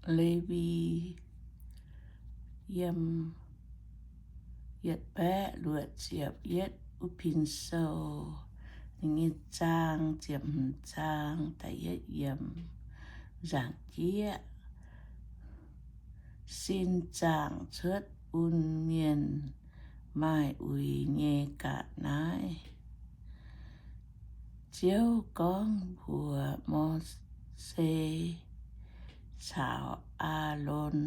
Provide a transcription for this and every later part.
Lewi, yiem yietc baeqv luoqc ziepc yietv wuov pin sou. Ninh nyei zaang, ziepc hmz zaang, da'yietv yiemc, nzaangc jieqv. Sin zaangc cuotv bun mienh maaih uix nyei ga'naaiv. Ziouv gorngv mbuox Mose caux Aalon,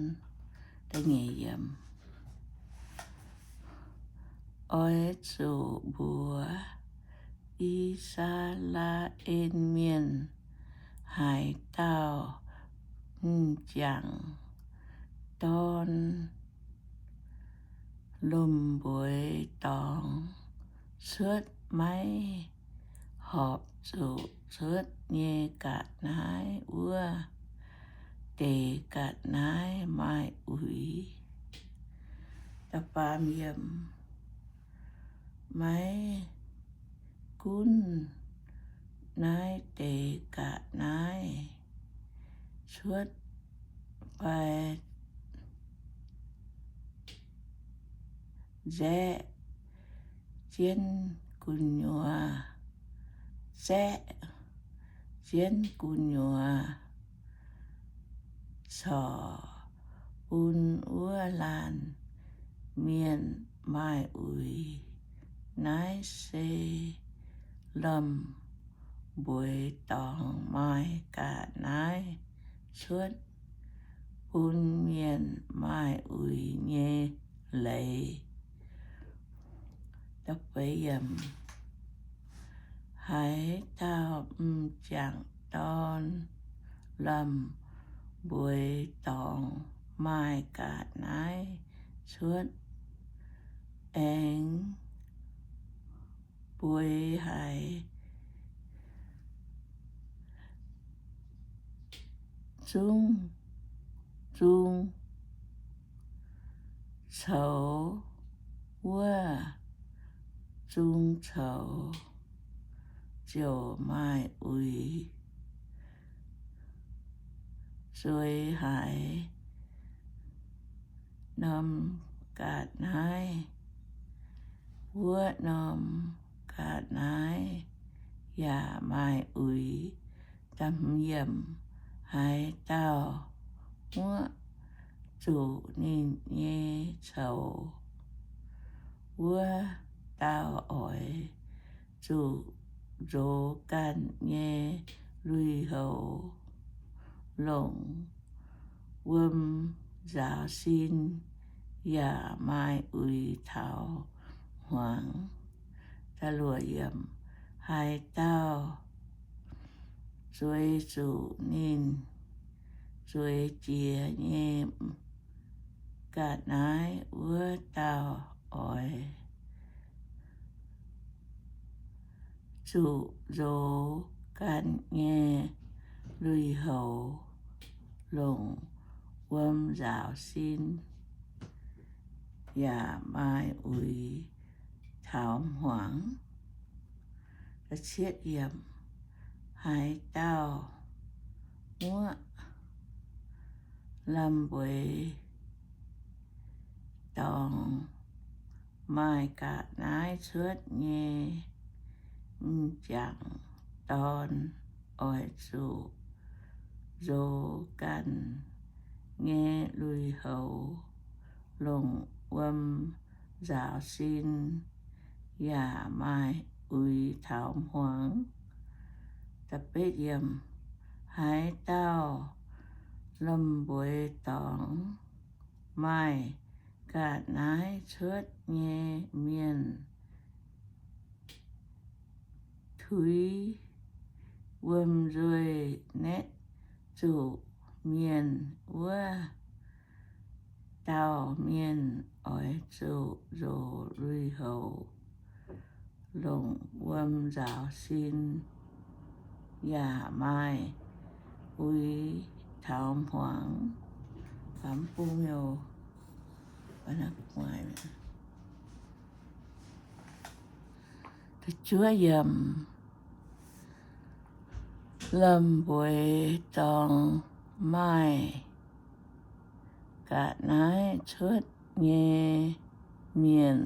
Oix zuqc mbuox I^saa^laa^en Mienh, haaix dauh m'jangc dorn lomh mbueix dorngx cuotv maiv horpc zuqc cuotv nyei ga'naaiv, wuov deix ga'naaiv maaih uix. Maiv gunv naaiv deix ga'naaiv cuotv fai nzaeqv jienv gu'nyuoz, nzaeqv jienv gu'nyuoz corc bun wuov laanh mienh maaih uix. Naaiv se lomh mbueix dorngx maaih ga'naaiv cuotv bun mienh maaih uix nyei leiz. Haaix dauh m'jangc dorn lomh mbueix dorngx maaih ga'naaiv cuotv, aengx bueix haiz zungv zung coux, wuov zung coux ziouc maaih uix. Zueiz haiz norm ga'naaiv, wuov norm ga'naaiv yaac maaih uix. Haaix dauh muoqv zuqc ninh nyei coux, wuov dauh oix zuqc nzox ganh nyei lui-houx longc wuom nzaaux sin, yaac maaih uix taux hmuangx. Haaix dauh zueiz zuqc ninh zueiz jiex nyei ga'naaiv, wuov dauh oix zuqc nzox ganh nyei lui-houx longc wuom nzaaux sin, yaac maaih uix taux hmuangx. Haaix dauh muoqv lamh mbueix dorngx maaih ga'naaiv cuotv nyei m'jangc dorn oix zuqc nzox ganh nyei lui-houx longc wuom nzaaux sin, yaac maaih uix taux hmuangx. Haaix dauh lomh mbueix dorngx maaih ga'naaiv cuotv nyei mienh tuix wuom nzuih naetv zuqc mienh, wuov dauh mienh oix zuqc nzox lui-houx longc wuom nzaaux sin, yaac maaih uix taux hmuangx. Lomh mbueix dorngx maaih ga'naaiv cuotv nyei mienh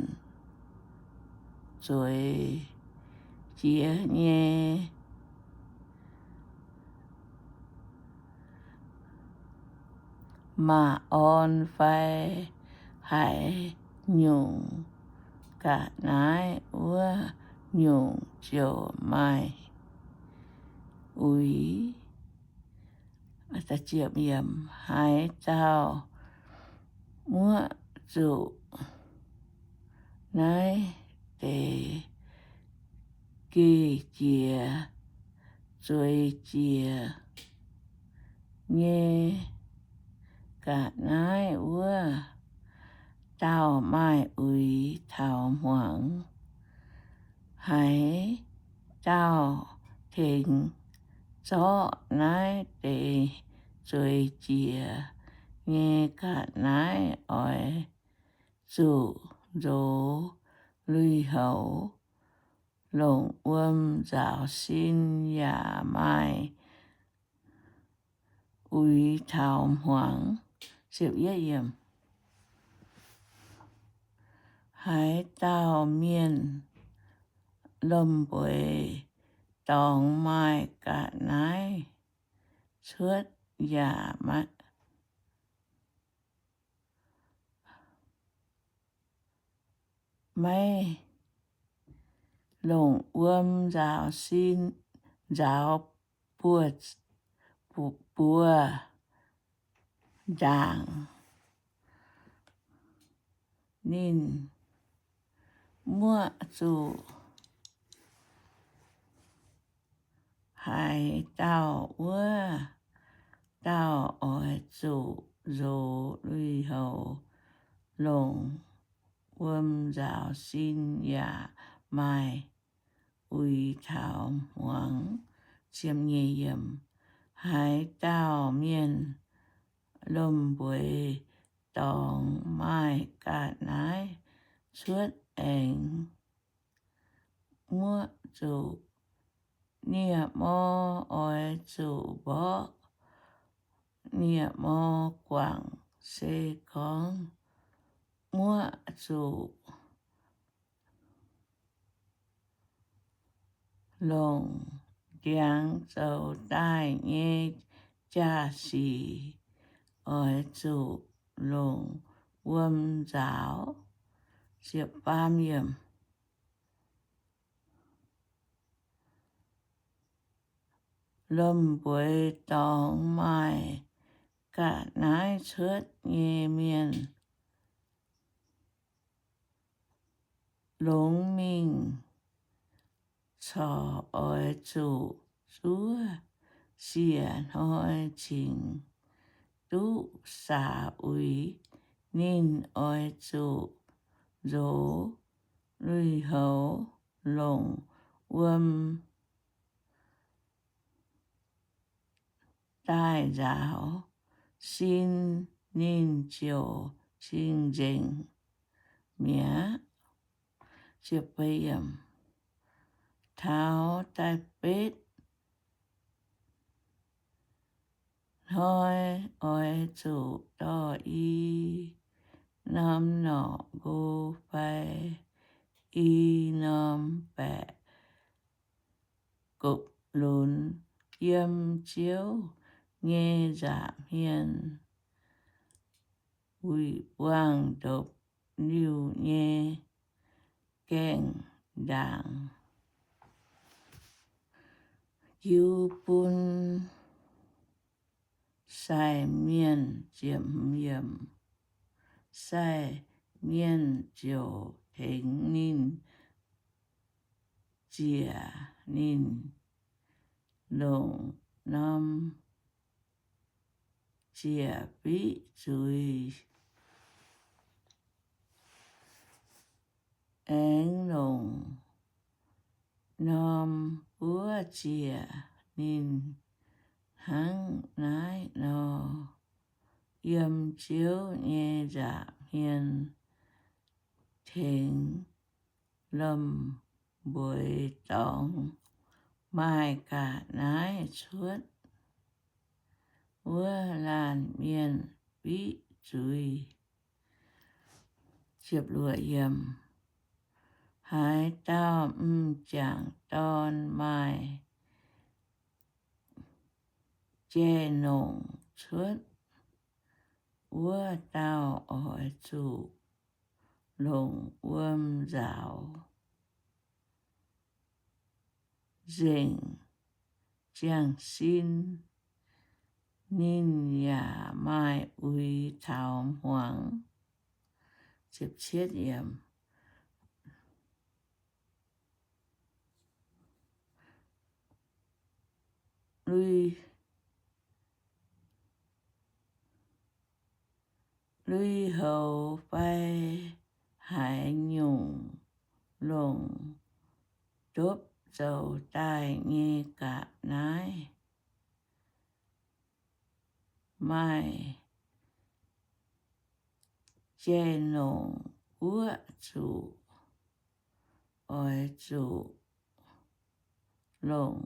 zueiz jiex nyei. Maac orn fai haaix nyungc ga'naaiv, wuov nyungc ziouc maaih uix. Haaix dauh muoqv zuqc naaiv deix geh jiex, zueiz jiex nyei ga'naaiv, wuov dauh maaih uix taux hmuangx. Haaix dauh tengx zorqv naaiv deix zueiz jiex nyei ga'naaiv oix zuqc nzox lui-houx, longc wuom nzaaux sin, yaac maaih uix taux hmuangx. Haaix dauh mienh lomh mbueix dorngx maaih ga'naaiv cuotv yaac maiv longc wuom nzaaux sin, nzaaux buoz, buoz ndaangc, ninh muoqv zuqc haaix dauh, wuov dauh oix zuqc nzox lui-houx, longc wuom nzaaux sin, yaac maaih uix taux hmuangx. Haaix dauh mienh lomh mbueix dorngx maaih ga'naaiv cuotv aengx muoqv zuqc, nie-mor oix zuqc mborqv nie-mor guangc. Se gorngv muoqv zuqc longc ndiangx zoux daaih nyei jaa-sic, oix zuqc longc wuom nzaaux. Lomh mbueix dorngx maaih ga'naaiv cuotv nyei mienh longx mingh corc oix zuqc zuov siec hnoi cingx duqv saax uix. Ninh oix zuqc nzox lui-houx, longc wuom daaih nzaaux sin, ninh ziouc cing-nzengc mi'aqv. Taux da'betv hnoi oix zuqc dorh i norm norqc nqo fai i norm baeqc gopv-lunx yiem Ziouv nyei nza'hmien wuic buangh ndopv-liuh nyei gaengh ndaangc, jiu bun sai mienh. Sai mienh ziouc tengx ninh ziec, ninh longc norm ziec fiqv zuiz, aengx longc norm buov ziec. Ninh hnangv naaiv nor yiem Ziouv nyei nza'hmien tengx lomh mbueiz dorngx maaih ga'naaiv cuotv. Wuov laanh mienh fiqv zuiz. Haaix dauh m'jangc dorn maaih jai-nongc cuotv, wuov dauh oix zuqc longc wuom nzaaux nzengc ziangh sin, ninh yaac maaih uix taux hmuangx. Lui, lui-houx fai haaix nyungc longc ndopv zoux daaih nyei ga'naaiv maaih jai-nongc wuov zuqc, oix zuqc longc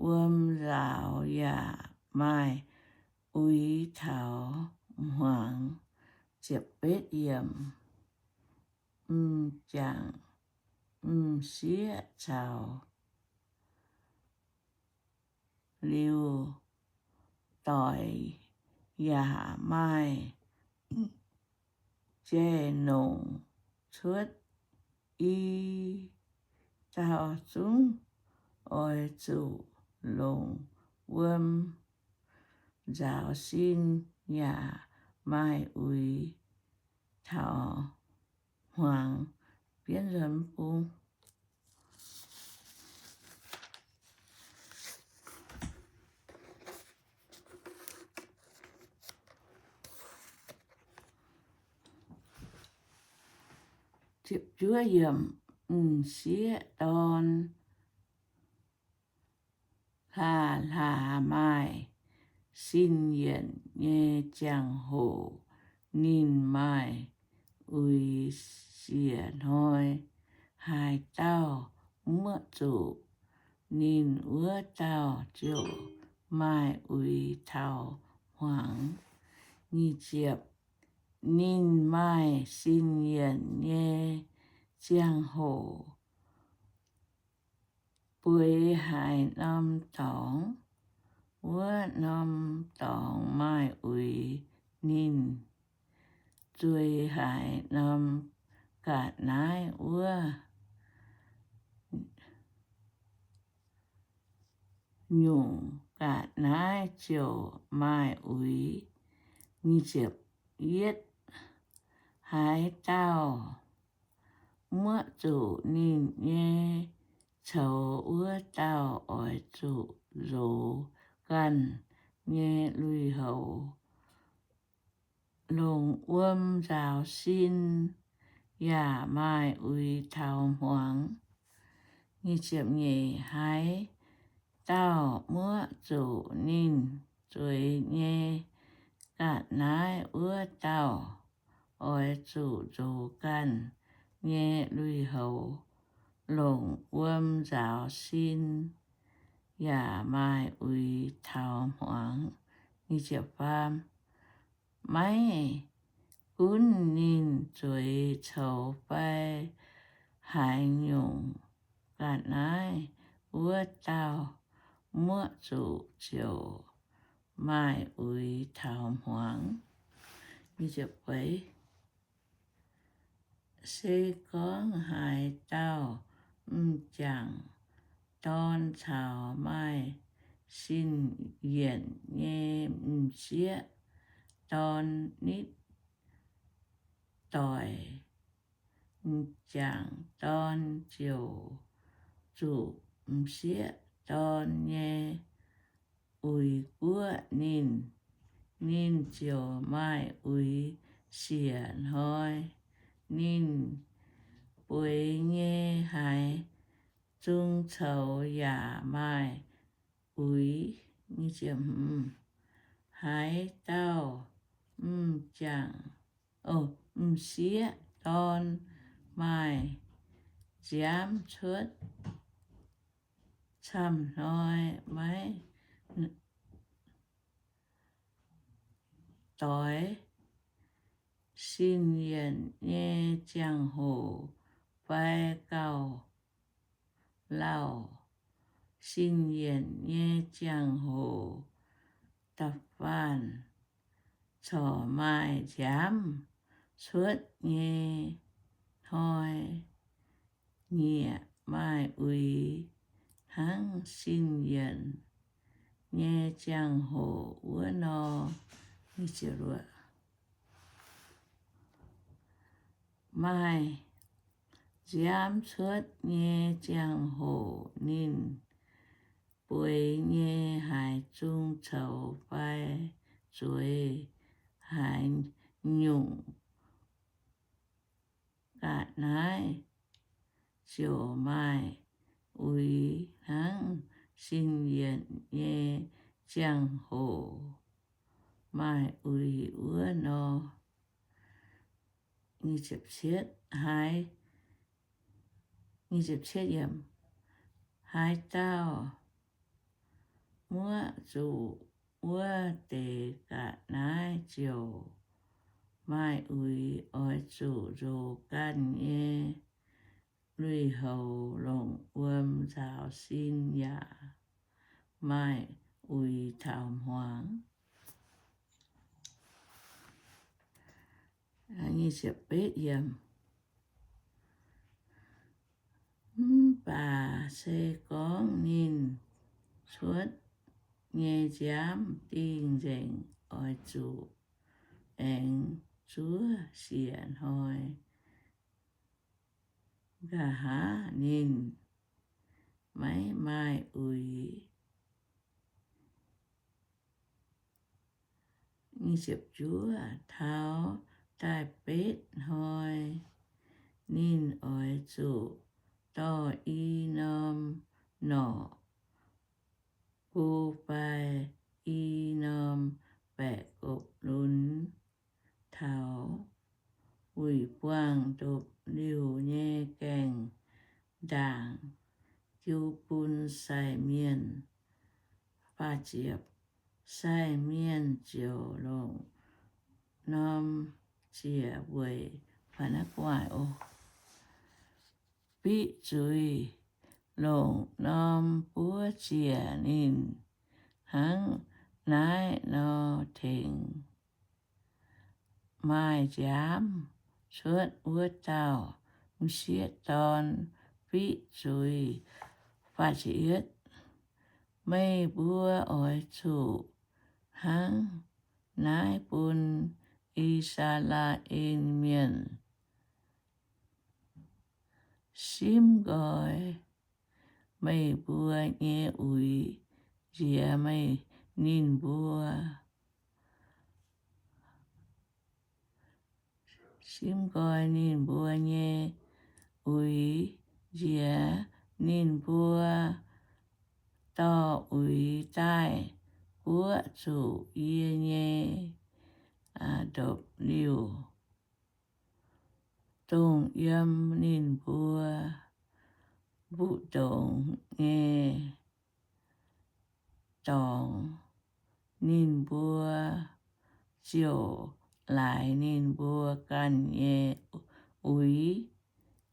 wuom nzaaux yaac maaih uix taux hmuangx. M'jangc m'sieqv caux liuz doic yaac maaih jai-nongc cuotv, i dauh zungv oix zuqc longc wuom nzaaux sin yaac maaih uix taux hmuangx. Bienv nzuonx bung. M'sieqv dorn hlaax hlaax maaih sin yienc nyei ziangh hoc, ninh maaih uix siec hnoi. Haaix dauh muoqv zuqc ninh, wuov dauh ziouc maaih uix taux hmuangx. Ninh maaih sin yienc nyei ziangh hoc, bueix haaix norm dorngx, wuov norm dorngx maaih uix ninh. Zueiz haaix norm ga'naaiv wuov nyungc ga'naaiv ziouc maaih uix. Yietv, haaix dauh muoqv zuqc ninh nyei coux, wuov dauh oix zuqc nzox ganh nyei lui-houx, longc wuom nzaaux sin, yaac maaih uix taux hmuangx. Haaix dauh muoqv zuqc ninh zueiz nyei ga'naaiv, wuov dauh oix zuqc nzox ganh nyei lui-houx, longc wuom nzaaux sin, yaac maaih uix taux hmuangx. Maiv gunv ninh zueiz coux fai haaix nyungc ga'naaiv, wuov dauh muoqv zuqc ziouc maaih uix taux hmuangx. Se gorngv haaix dauh m'jangc dorn caux maaih sin yienc nyei m'sieqv dorn nitv doic, m'jangc dorn ziouc zuqc m'sieqv dorn nyei uix guoqv ninh. Ninh ziouc maaih uix siec hnoi. Ninh bueix nyei haaix zung coux yaac maaih uix. Haaix dauh m'jangc, m'sieqv dorn maaih nziaamv cuotv camv hnoi maiv doix sin-yienc nyei ziangh hoc fai gauh lauh. Sin-yienc nyei ziangh hoc da'faanh corc maaih nziaamv cuotv nyei hnoi, nyiec maaih uix hnangv sin-yienc nyei ziangh hoc wuov nor. Maaih nziaamv cuotv nyei ziangh hoc ninh bueix nyei haaix zung coux fai zueiz haaix nyungc ga'naaiv ziouc maaih uix hnangv sin-yienc nyei ziangh hoc maaih uix wuov nor. Haaix, haaix dauh muoqv zuqc wuov deix ga'naaiv ziouc maaih uix. Oix zuqc nzox ganh nyei lui-houx longc wuom nzaaux sin yaac maaih uix taux hmuangx. Mv baac se gorngv ninh cuotv nyei nziaamv dingh nzengc, oix zuqc aengx zuov siec hnoi. Nqa'haav ninh maiv maaih uix. Taux da'betv hnoi ninh oix zuqc dorh i norm norqc go fai i norm baeqc gopv-lunx taux wuic buangh ndopv-liuh nyei gaengh ndaangc jiu bun sai mienh. Sai mienh ziouc longc norm ziec weic, fiqv zuiz longc norm buov ziec ninh, hnangv naaiv nor tengx maaih nziaamv cuotv wuov dauh m'sieqv dorn fiqv zuiz. Meih mbuo oix zuqc hnangv naaiv bun I^saa^laa^en Mienh simv nqoi meih mbuo nyei uix nziex meih, ninh mbuo, simv nqoi ninh mbuo nyei uix nziex ninh mbuo dorh uix daaih guoqv zuqc yie nyei ndopv-liuh, dongh yiem ninh mbuo mbu'ndongx nyei dorngx. Ninh mbuo ziouc laaix ninh mbuo ganh nyei uix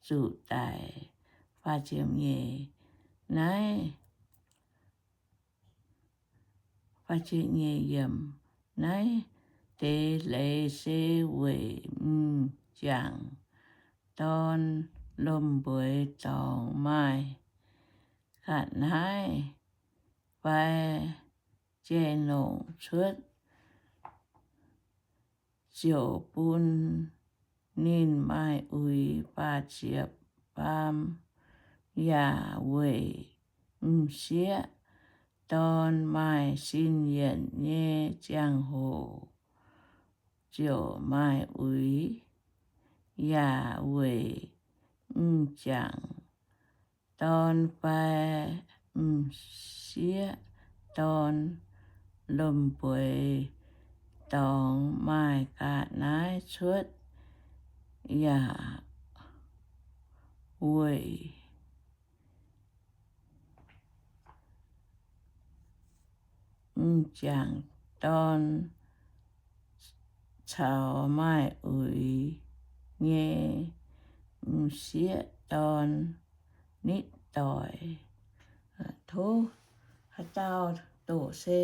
zuqc daic. Naaiv, naaiv deix leiz se weic m'jangc dorn lomh mbueix dorngx maaih ga'naaiv fai jai-nongc cuotv, ziouc bun ninh maaih uix faah ziepc faam, yaac weic m'sieqv dorn maaih sin yienc nyei ziangh hoc ziouc maaih uix, yaac weic m'jangc dorn fai m'sieqv dorn lomh mbueix dorngx maaih ga'naaiv cuotv, yaac weic m'jangc dorn caux maaih uix nyei m'sieqv dorn nitv doic. Tov haaix dauh doqc se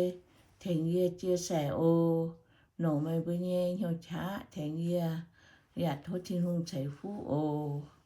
tengx yie chia sẻ oc. Longc meih mbuo nyei hnyouv qaqv tengx yie, yaac tov Tin-Hungh ceix fuqv oc.